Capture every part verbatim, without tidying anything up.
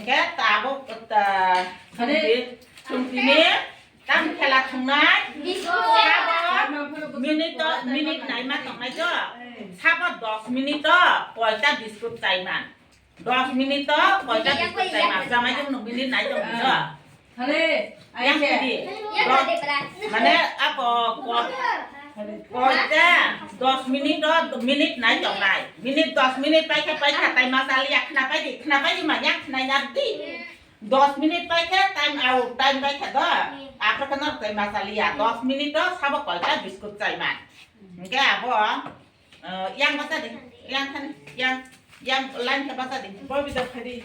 Khe tabuk, ta, Hare. Chumpi, chumpi ni tam khela thungnai. Biscuit. Sabo minute to, minute naima tongnai jo. Sabo dos minute to koita biscuit chaiman. Dos minute to koita biscuit chaiman. Jamai jong no minute nai tong jo. Hare, Yang aise. Tadi. Yang Dos, tadi, belas. Mane, ako, ko-, koita, dos minute do, minute nai tongnai. Minute, dos minute paikha, paikha, tai masali ya, khna paidi, khna paidi ma, yang khna nyardi. Dos minute paikha, time out, time paikha do. Apa kena tai masali ya, dos minute do, sabo koita biscuit chaiman. Hingke abo, Eh, yang basa di, yang kan, yang, yang line ke basa di. Bobita phadi.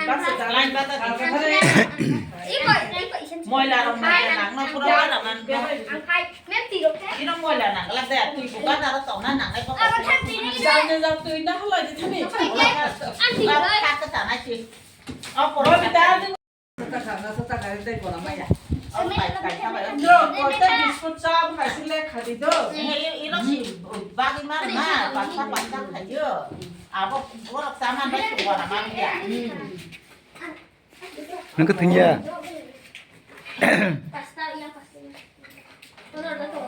Basa da. Line basa di. Iko, iko, isan. Moila rok moila nang, no pura wala man. Ang khai, mem tiro khe. Ino moila nang, la de, tui buka daro tong na nang, ai baka. Abo thak tini. Jam jam tui na hala di thani. Ang tiro. Thak ke tanai si. Oh, pura. Bobita. Sota kha, na sota kha, dai kora maya. Yo, koita biscuit chap, khai si le khadi do. He, ino si bagi mar na, pasta, pasta khai yo. Abo borok sama bai tu kora mar ya. Nang ketheng ya. Pasta, iya, pasta. Pondro ta to.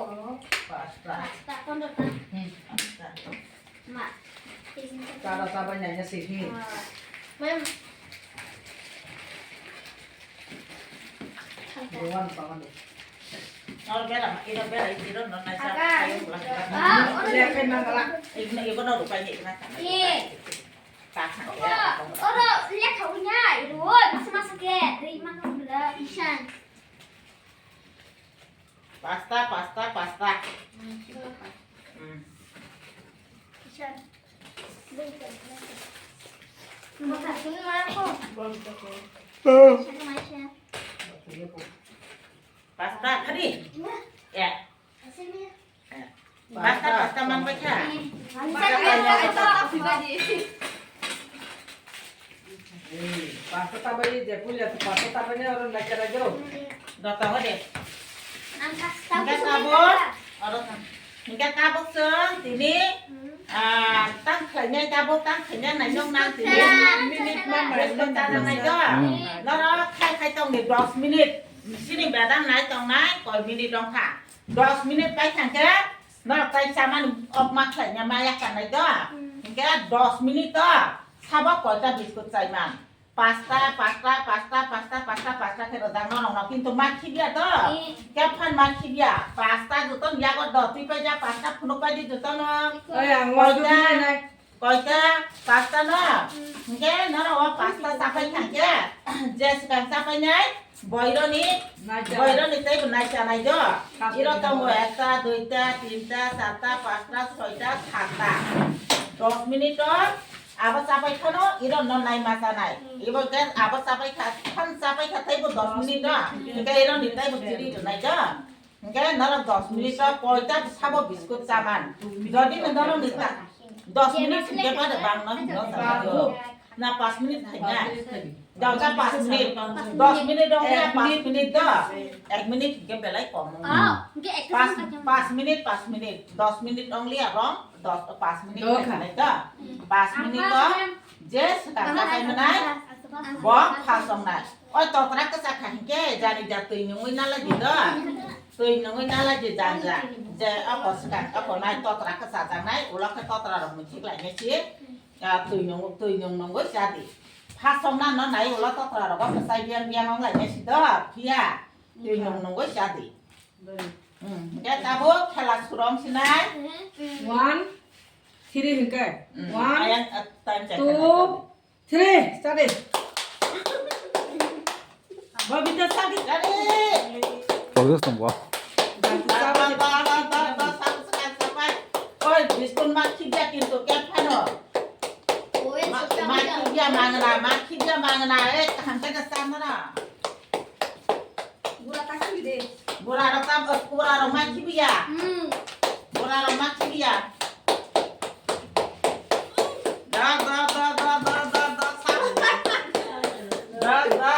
Pasta. Pasta, pondro ta. Hmm, pasta. Ma. Chaba, chaba, nanya sih. Ah. Mem. Bukan, bukan. Nor bela, ino bela, ino nor nai sa, Aga. Ayo, pulang, pulang. Ah, ora. Lihat, kan, nang, lah. Ino, ino, nor rupa, ino, ino. Iya. Tahan, ora, ya. Ora, lihat, kau nya, iro, masa, masa, ke, ri, makan, bela, isan. Pasta, pasta, pasta. Hmm. Hmm. Pasta, tadi. Ya. Pasta, pasta, man baca. Pasta, pasta, pasta. Eh, pasta tabai je pulia tu pasta tabai ne orang nak kira jero. Dota hode. Ang pasta. Hingke tabuk, oro tang. Hingke tabuk chwng tini, ah, tang khlainai tabuk, tang khlainai nainok nang tini. Minute ma mai. Biscuit chana nai do. Hmm. Norok khai khai tong ni dos minute. Sini bedang nai tong nai, koi minute dong kha. Dos minute pai thang khe, norok tai chamani ok ma khlaina ma yak kanai do. Hmm. Hingke dos minute to, sabo koita biscuit chai man. Pasta, pasta, pasta, pasta, pasta, pasta khe rwjak norokno, kintu ma khibya do. Eh. Kephan ma khibya, pasta jotono yago do, twi paijak pasta phunuk paidi jotono. Oi, ang koita, wago twi nai. Koita, pasta no. Hmm. Hingke norok o pasta chapai thangkhe, je swkang chapai nai, boironi, naisa. Boironi teibo naisa nai do. Pasta iro tongo no. Ekta, duita, tinta, charta, pasta, soita, satta. Dos minute o abo chapai khano, iro no nai ma chanai. Hmm. Ibo ke abo chapai kha, khan chapai kha teibo dos minute o. Hingke iro ni teibo chiri rwnai do. Hingke norok dos minute o koita sabo biscuit chaman. Jodi no norok ni ta dos minute hingke bade bang no hingno chaman do. Na pas minute hai na. Dal ka pas minute. Dos minute dong ya pas minute do. Ek minute hingke belai kom. Oh, hingke ek Pas, minute. Pas minute, pas minute. Dos minute only abong, dos, pas minute do hai kha. Belai do. Pas minute do. Je swkang chapai manai, bo phasong nai. Oi, totra kwchak kha hinkhe, jani ja twi nungwi nalai di do. Twi nungwi nalai di janja. Je oko swkang, oko nai totra kwchajak nai, ulo khe totra rok muitik lai nai si. Ah, twi nung, twi nung nungwi cha di. Phasong na no nai ulo totra rok kwchai biang biang wng lai nai si do. Phiya, twi nung nungwi cha di. Hmm, hingke tabuk khela surong sinai. One, three hingke. Hmm, one, ayang, ah, time check two, three, start it. Babita, start it. Ready? Progress tong bo. Ba, ba, ba, ba, ba, ba, sab sekat sapai. Oi, biskun ma khibya kintu kep phano. Oi, ma, sekat ma khibya mangna, ma khibya mangna, eh, kaham kena samana. Bura ta khibi de. Bura rok ta, bura rok ma khibiya. Hmm. Bura rok ma khibiya. Da, da, da, sa. Da, da.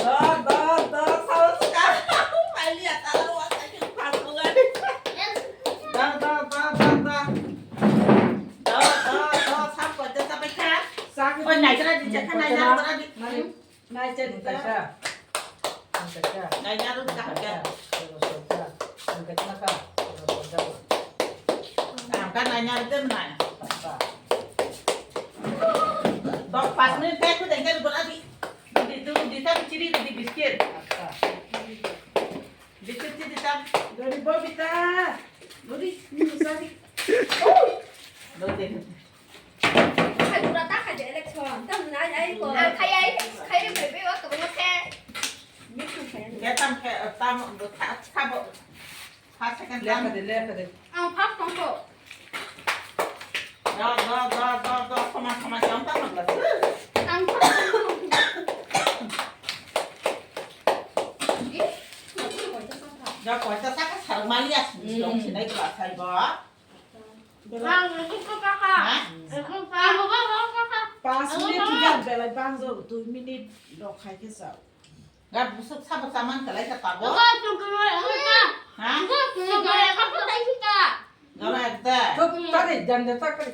Da, da, da, sa, sa. Paliya, ta, wa, ta, ki, pa, sa, wa, ni. Da, da, da, da, da. Da, da, da, sa, pa, da, sa, pa, ka. Sa, ki, oi, nai, tra, di, Chakha naina rw di. Mani, nai chari ta. Kaisa. Kaisa. Naina rw di kaham khe. Kaisa. Kaisa. Kaham khe naina rw di nai. Dok pas minute khe kudeng khe rw di. Di tu di ta chiri di biscuit. Biscuit chiri ta. Dori bobita. Dori, ni sari. Dori. Khai pura ta khai de election. Tam na ai ko. Ang khai ai, khai re bai bai wa ko mo khe. Mitu khai. Ge tam khe, tam bo tha, tha bo. First, second, lekha de, lekha de. Ang first tong ko. Da, da, da, da, da, sama, sama, jam ta ma glass. Ang first tong ko. Ih, na pura ko ta sa. Da ko ta sa ka sar mali as, dong sinai glass ai ba. Belai. Ang itu kaka. Ha? Itu kaka. Pas minute tiga belai bangjo, dui minute rok khai khe chao. Gab busuk sabo saman kalai ka tabo. Itu itu kaka. Ha? Itu itu kaka. Itu itu kaka. Gaba ekda. Tok tare janda tak kare.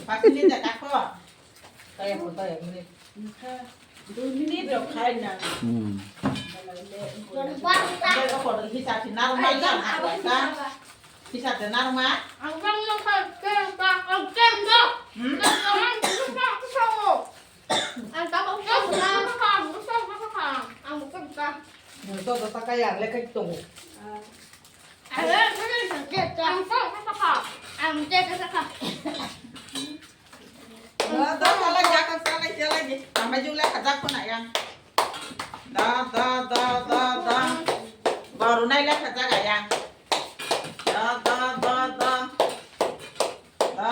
Pas minute da kako. Kaya pun kaya minute. Dui minute rok khai na. Hmm. Dai ko kodo hisab si narwk ma ya, narwk ma. Hisab de narwk ma. Ang bang no kha ke ka ang ken do. Hmm? Ka ang ka ka so. Ang ka ka ka ka ka ka ka. Ang ka ka. Mo to do ta ka ya le ka tongo. Ang ka ka ka ka. Ang ka ka ka. Ang ka ka ka. Da, da, salai, ya, kan salai, salai, di. Tama jula kajak ko na yang. Da, da, da, da, da. Baru nai la kajak ayang. Da, da, da, da. Da.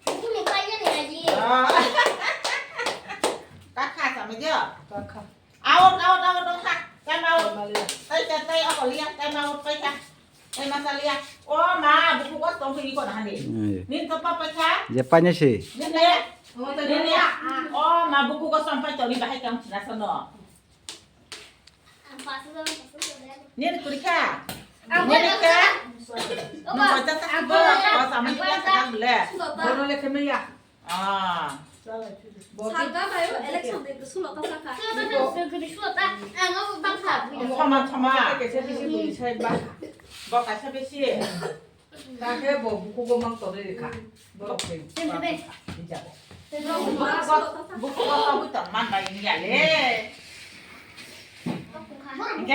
Ini kaya ni lagi. Da. Kakha sama dia. Kakha. Out, out, out, out, ha. Time out. Time out. Tai, tai, tai, ako liya, time out, paisa. Tai masa liya. O ma, buku ko tong ko iko na hani. Iya. Nin to pa paisa. Je paina si. Nin le. Nin le. O ma, buku ko som pai to ni bahai kam china sono. Nin kurika. Nin ka. Mo paisa ta ko. O sama ni ka le. Bono le kemya. Ah. Salai phiri. Bo ki- Salga bayo election de sulo ta saka. Sulo ta, sulo ta, sulo ta. Ang o bang sa. Sama, sama. Kaisa bisi bui sai ba. Bo kaisa bisi. Ta khe bo buku go mang tore kha. Bo ke. Sini be. Ni jabo. Buku go, buku go, buku go man bai ni ya le. Hingke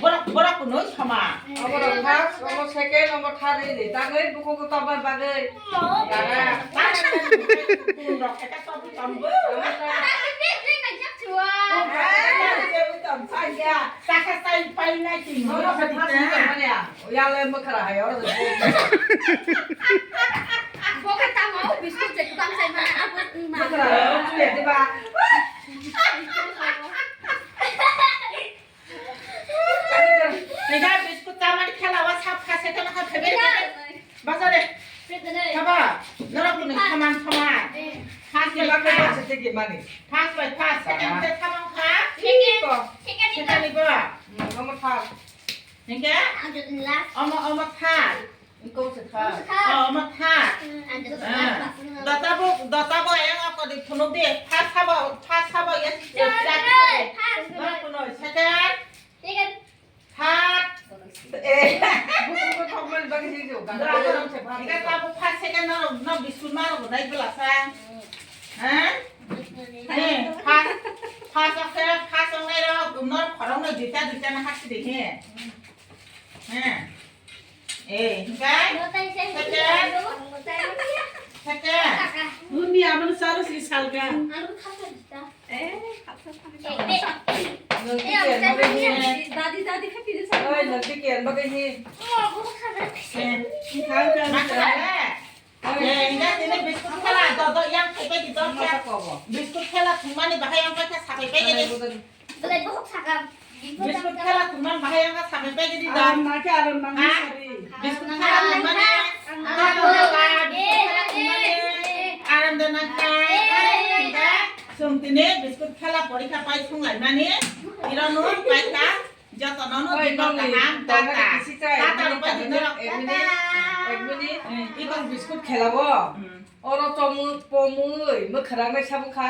borok, borok kunui sama. Obo rok first, obo second, obo third ri ri. Tagwi bukugo tobna bagwi. Dara. Kunrok eka sobu tambu. Obo ta- Obo ta- Saka sai pai nai tini. Obo ta first ni tongmani ya. Yale mwkhra hai oro. Boka tamo biscuit je tang sai mana apa ni ma. Mwkhra hai oro chuya diba. Nida biscuit chamani khela wa sab kha se tama kha phebe phebe. Basa de. Saba, norok ni saman saman. Khas bai khas. Khas bai khas. Second te thamang kha. Second. Second ni ba. Omo thar. Ningke? Omo, omo thar. Iko se kha. Iko se kha. Oh, omo thar. Mm, and the Ah. Dota bo, dota bo ayang ako di phunuk di. First sabo, first sabo ya si. First. First. First. First. Second. Second. Third. Eh. Buku ko thokmani bagwi si jo. Iko tabo first, second no, no biskut ma ro nai bela sa. Mm. Ha? Eh, first, first ase, first ongnai ro, no khorok no duita, duita na hak si de he. Mm. Eh, hikai? Second. Second. Muni abang saru si salga. Dadi, dadi, happy. Oi, nanti kian bagai ni. Eh, hikai kan. Masa ada? Eh, ini sini biskuit kala, dodo yang pepe di dodo. Masa kobo? Biskuit kala, cuma nih bahaya yang pakai sampai pepe ini. Belai bohok sakam. Biscuit kala tungman bahai ang ka sampai pai jadi Aram dan. Nake aram nang Ha? Sari. Biscuit kala tungman ya. Aram nang. Aram nang. Aram dan nang kai. Sum tine biscuit kala porikha pai sung lai mani. Iro nu pai ka. Joto nono Oi, dino nong kaham. Tata. Tata rupa dino rok. Ek minute. Ek minute. Eh. Ikon biscuit khela bo. Hmm. Oro chomwi pomwi mwkhwrang nai sabwkha.